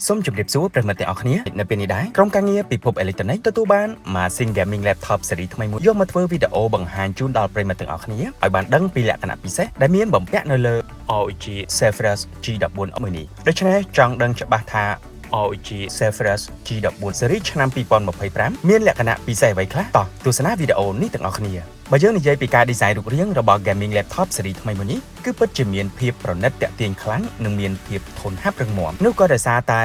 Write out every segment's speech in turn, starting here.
សូមជម្រាបសួរប្រិយមិត្តទាំងអស់គ្នានៅពេលនេះដែរក្រុមការងារពិភពអេឡិចត្រូនិកទទួលបានម៉ាស៊ីន Gaming Laptop ស៊េរីថ្មីមួយយកមកធ្វើវីដេអូបង្ហាញជូនដល់ប្រិយមិត្តទាំងអស់គ្នាឲ្យបានដឹងពីលក្ខណៈពិសេសដែលមានបំពាក់នៅលើ ROG Zephyrus G14 មួយនេះដូច្នេះចង់ដឹងច្បាស់ថា ROG Zephyrus G14 ស៊េរីឆ្នាំ2025មានលក្ខណៈពិសេសអ្វីខ្លះតោះទស្សនាវីដេអូនេះទាំងអស់គ្នាបើយើងនិយាយពីការ design រូបរាងរបស់ gaming laptop ស៊េរីថ្មីមួយនេះគឺពិតជាមានភាពប្រណិតទាក់ទាញខ្លាំងនិងមានភាពធន់ហាប់រឹងមាំនោះក៏ដោយសារតែ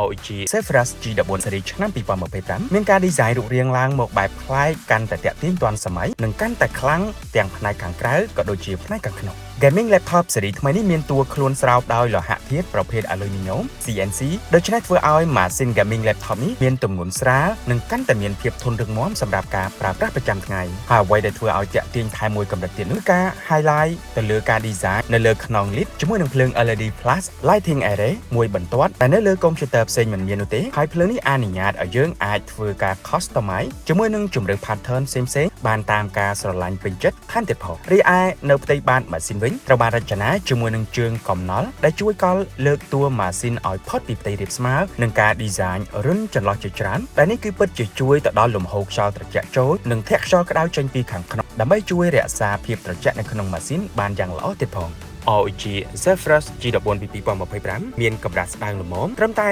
ROG Zephyrus G14 ស៊េរីឆ្នាំ2025មានការ design រូបរាងឡើងមកបែបប្លែកកាន់តែទាក់ទាញទាន់សម័យនិងកាន់តែខ្លាំងទាំងផ្នែកខាងក្រៅក៏ដូចជាផ្នែកខាងក្នុង Gaming laptop ស៊េរីថ្មីនេះមានតួខ្លួនស្រោបដោយលោហៈធាតុប្រភេទ Aluminum CNC ដូច្នេះធ្វើឲ្យម៉ាស៊ីន gaming laptop នេះមានទម្ងន់ស្រាលនិងកាន់តែមានភាពធន់រឹងមាំសម្រាប់ការប្រើប្រាស់ប្រចាំថ្ងៃហើយអ្វីដែលធ្វើឲ្យទាក់ទាញថែមមួយកម្រិតទៀតនោះការ highlight ទៅលើការ design នៅលើខ្នង lid ជាមួយនឹងភ្លើង LED Flash Lighting Array មួយបន្ទាត់តែនៅលើកុំព្យូទ័រផ្សេងមិនមាននោះទេហើយភ្លើងនេះអនុញ្ញាតឲ្យយើងអាចធ្វើការ customize ជាមួយនឹងជម្រើស pattern ផ្សេងៗបានតាមការស្រឡាញ់ពេញចិត្តថែមទៀតផងរីឯនៅផ្ទៃបាតម៉ាស៊ីនវិញត្រូវបានរចនាជាមួយនឹងជើងកំណល់ដែលជួយកលលើកតួម៉ាស៊ីនឲ្យផុតពីផ្ទៃរាបស្មើនិងការ design រន្ធចន្លោះជាច្រើនដែលនេះគឺពិតជាជួយទៅដល់លំហូរខ្យល់ត្រជាក់ចូលនិងធាក់ខ្យល់ក្តៅចេញពីខាងក្នុងដើម្បីជួយរក្សាភាពត្រជាក់នៅក្នុងម៉ាស៊ីនបានយ៉ាងល្អទៀតផង ROG Zephyrus G14 ពី2025មានកម្រាស់ស្ដើងល្មមត្រឹមតែ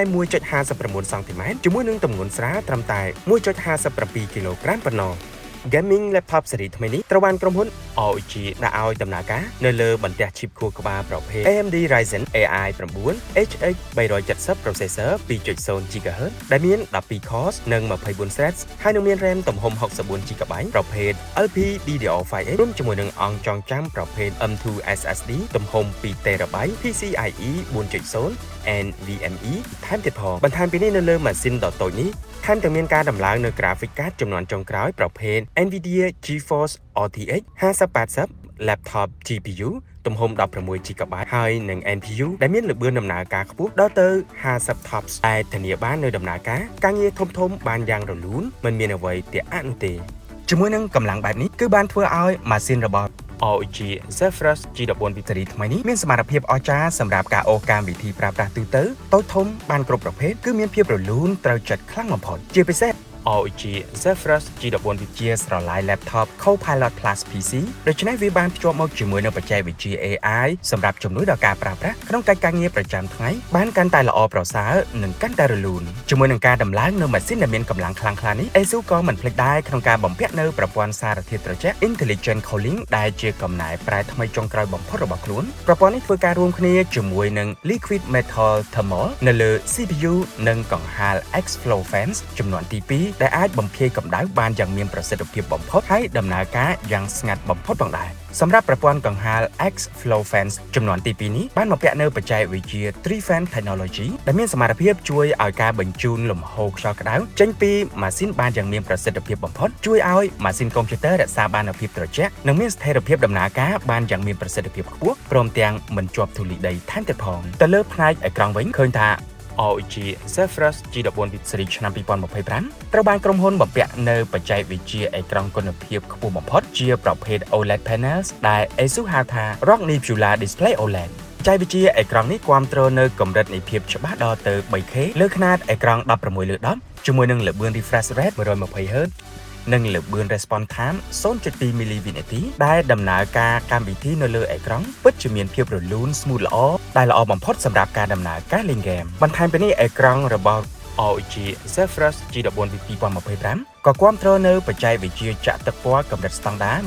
1.59សង់ទីម៉ែត្រជាមួយនឹងទម្ងន់ស្រាលត្រឹមតែ1.57គីឡូក្រាមប៉ុណ្ណោះ Gaming laptop ស៊េរីថ្មីនេះត្រូវបានក្រុមហ៊ុន ROG ដាក់ឲ្យដំណើរការនៅលើបន្ទះឈីបខួរក្បាលប្រភេទ AMD Ryzen AI 9 HX 370 processor 2.0 GHz ដែលមាន12 cores និង24 threads ហើយនឹងមាន RAM ទំហំ 64 GB ប្រភេទ LPDDR5X រួមជាមួយនឹងអង្គចងចាំប្រភេទ M2 SSD ទំហំ 2 TB PCIe 4.0 NVMe ថែមទៀតផងបន្ថែមពីនេះនៅលើម៉ាស៊ីនដ៏តូចនេះថែមទាំងមានការដំឡើងនៅ graphic card ចំនួនចុងក្រោយប្រភេទ NVIDIA GeForce RTX 5080 laptop GPU ទំហំ 16 GB ហើយនិង NPU ដែលមានល្បឿនដំណើរការខ្ពស់ដល់ទៅ50 TOPS ដែលធានាបាននៅដំណើរការការងារធំៗបានយ៉ាងរលូនមិនមានអ្វីទាក់អាក់នោះទេជាមួយនឹងកម្លាំងបែបនេះគឺបានធ្វើឲ្យម៉ាស៊ីនរបស់ ROG Zephyrus G14 ស៊េរីថ្មីនេះមានសមត្ថភាពអស្ចារ្យសម្រាប់ការអូសកម្មវិធីប្រើប្រាស់ទូទៅតូចធំបានគ្រប់ប្រភេទគឺមានភាពរលូនត្រូវចិត្តខ្លាំងបំផុតជាពិសេស ROG Zephyrus G14 វាជាស្រឡាយ laptop Copilot Plus PC ដូច្នេះវាបានភ្ជាប់មកជាមួយនឹងបច្ចេកវិទ្យា AI សម្រាប់ជំនួយដល់ការប្រើប្រាស់ក្នុងកិច្ចការងារប្រចាំថ្ងៃបានកាន់តែល្អប្រសើរនិងកាន់តែរលូនជាមួយនឹងការដំឡើងនៅម៉ាស៊ីនដែលមានកម្លាំងខ្លាំងក្លានេះ ASUS ក៏មិនភ្លេចដែរក្នុងការបំពាក់នៅប្រព័ន្ធសារធាតុត្រជាក់ Intelligent Cooling ដែលជាកំណែប្រែថ្មីចុងក្រោយបំផុតរបស់ខ្លួនប្រព័ន្ធនេះធ្វើការរួមគ្នាជាមួយនឹង Liquid Metal Thermal នៅលើ CPU និងកង្ហារ X-Flow Fans ចំនួនទី2ដែលអាចបំភាយកម្ដៅបានយ៉ាងមានប្រសិទ្ធភាពបំផុតហើយដំណើរការយ៉ាងស្ងាត់បំផុតផងដែរសម្រាប់ប្រព័ន្ធកង្ហារ X-Flow Fans ចំនួនទី2នេះបានបំពាក់នៅបច្ចេកវិទ្យា Tri-Fan Technology ដែលមានសមត្ថភាពជួយឲ្យការបញ្ជូនលំហូរខ្យល់ក្ដៅចេញពីម៉ាស៊ីនបានយ៉ាងមានប្រសិទ្ធភាពបំផុតជួយឲ្យម៉ាស៊ីនកុំព្យូទ័ររក្សាបាននូវភាពត្រជាក់និងមានស្ថិរភាពដំណើរការបានយ៉ាងមានប្រសិទ្ធភាពខ្ពស់ព្រមទាំងមិនជាប់ធូលីដីថែមទៀតផងទៅលើផ្នែកអេក្រង់វិញឃើញថា ROG Zephyrus G14 ស៊េរីឆ្នាំ2025ត្រូវបានក្រុមហ៊ុនបំពាក់នៅបច្ចេកវិទ្យាអេក្រង់គុណភាពខ្ពស់បំផុតជាប្រភេទ OLED panels ដែល ASUS ហៅថា ROG Nebula Display OLED បច្ចេកវិទ្យាអេក្រង់នេះគាំទ្រនៅកម្រិតនៃភាពច្បាស់ដល់ទៅ 3K លើខ្នាតអេក្រង់16លើ10ជាមួយនឹងល្បឿន refresh rate 120 Hz និងល្បឿន response time 0.2មីលីវិនាទីដែលដំណើរការកម្មវិធីនៅលើអេក្រង់ពិតជាមានភាពរលូន smooth ល្អដែលល្អបំផុតសម្រាប់ការដំណើរការលេងហ្គេមបន្ថែមពីនេះអេក្រង់របស់ ROG Zephyrus G14 2025ក៏គាំទ្រនៅបច្ចេកវិទ្យាចាក់ទឹកពណ៌កម្រិតស្តង់ដារ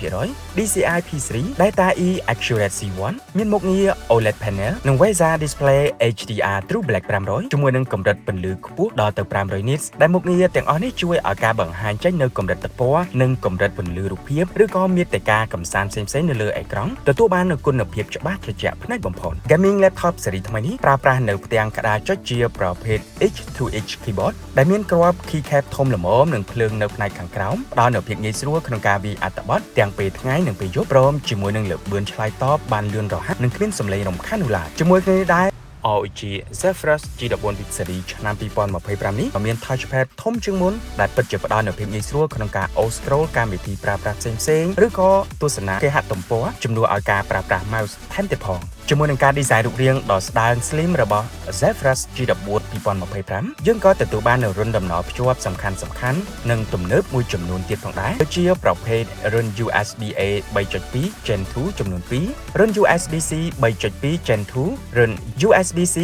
100% DCI P3 Delta E Accuracy 1មានមុខងារ OLED panel និង VESA Display HDR True Black 500ជាមួយនឹងកម្រិតពន្លឺខ្ពស់ដល់ទៅ500 nits ដែលមុខងារទាំងអស់នេះជួយឲ្យការបង្ហាញចេញនៅកម្រិតទឹកពណ៌និងកម្រិតពន្លឺរូបភាពឬក៏មាតិកាកម្សាន្តផ្សេងៗនៅលើអេក្រង់ទទួលបាននូវគុណភាពច្បាស់ត្រជាក់ភ្នែកបំផុត Gaming laptop ស៊េរីថ្មីនេះប្រើប្រាស់នៅផ្ទាំងក្តារចុចជាប្រភេទ H2H keyboard ដែលមានគ្រាប់ keycap ធំល្មមនិងភ្លើងនៅផ្នែកខាងក្រោមផ្ដល់នូវភាពងាយស្រួលក្នុងការវាយអត្ថបទទាំងពេលថ្ងៃនិងពេលយប់ព្រមជាមួយនឹងល្បឿនឆ្លើយតបបានលឿនរហ័សនិងគ្មានសំឡេងរំខាននោះឡើយជាមួយគ្នានេះដែរ ROG Zephyrus G14 ស៊េរីឆ្នាំ2025នេះក៏មាន touchpad ធំជាងមុនដែលពិតជាផ្ដល់នូវភាពងាយស្រួលក្នុងការអូស scroll កម្មវិធីប្រើប្រាស់ផ្សេងៗឬក៏ទស្សនាគេហទំព័រជំនួសឲ្យការប្រើប្រាស់ mouse ថែមទៀតផង។ ជាមួយនឹងការ design រូបរាងដ៏ស្ដើង slim របស់ Zephyrus G14 2025យើងក៏ទទួលបាននូវរន្ធតំណភ្ជាប់សំខាន់សំខាន់និងទំនើបមួយចំនួនទៀតផងដែរដូចជាប្រភេទរន្ធ USB A 3.2 Gen 2ចំនួន2រន្ធ USB C 3.2 Gen 2រន្ធ USB C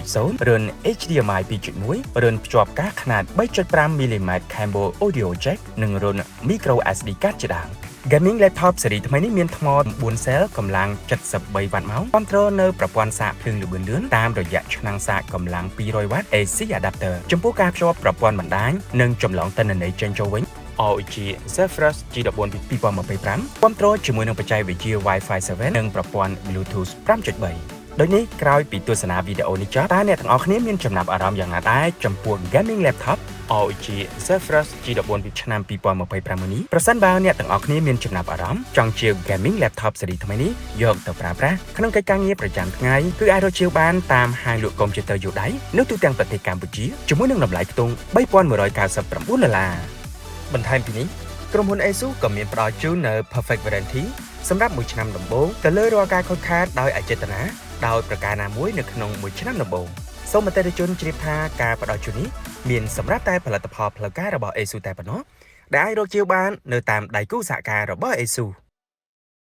4.0រន្ធ HDMI 2.1រន្ធភ្ជាប់កាសខ្នាត3.5 mm Cable Audio Jack និងរន្ធ Micro SD card ជាដើម។ Gaming laptop ស៊េរីថ្មីនេះមានថ្ម4 cell កម្លាំង73វ៉ាត់ម៉ោងគ្រប់គ្រងនៅប្រព័ន្ធសាកភ្លើងល្បឿនលឿនតាមរយៈឆ្នាំងសាកកម្លាំង200វ៉ាត់ AC adapter ចំពោះការភ្ជាប់ប្រព័ន្ធបណ្ដាញនិងចម្លងទិន្នន័យចេញចូលវិញ ROG Zephyrus G14 2025គ្រប់គ្រងជាមួយនឹងបច្ចេកវិទ្យា Wi-Fi 7និងប្រព័ន្ធ Bluetooth 5.3ដូចនេះក្រោយពីទស្សនាវីដេអូនេះចប់តើអ្នកទាំងអស់គ្នាមានចំណាប់អារម្មណ៍យ៉ាងណាដែរចំពោះ Gaming Laptop ROG Zephyrus G14 ពីឆ្នាំ2025នេះប្រសិនបើអ្នកទាំងអស់គ្នាមានចំណាប់អារម្មណ៍ចង់ជាវ Gaming Laptop ស៊េរីថ្មីនេះយកទៅប្រើប្រាស់ក្នុងកិច្ចការងារប្រចាំថ្ងៃគឺអាចរកជាវបានតាមហាងលក់កុំព្យូទ័រយួរដៃនៅទូទាំងប្រទេសកម្ពុជាជាមួយនឹងតម្លៃខ្ទង់3199ដុល្លារបន្ថែមពីនេះក្រុមហ៊ុន ASUS ក៏មានផ្ដល់ជូននៅ Perfect Warranty សម្រាប់មួយឆ្នាំដំបូងទៅលើរាល់ការខូចខាតដោយអចេតនាដោយប្រការណាមួយនៅក្នុងមួយឆ្នាំដំបូងសូមអតិថិជនជ្រាបថាការផ្ដល់ជូននេះមានសម្រាប់តែផលិតផលផ្លូវការរបស់ ASUS តែប៉ុណ្ណោះដែលអាចរកជាវបាននៅតាមដៃគូសហការរបស់ ASUS។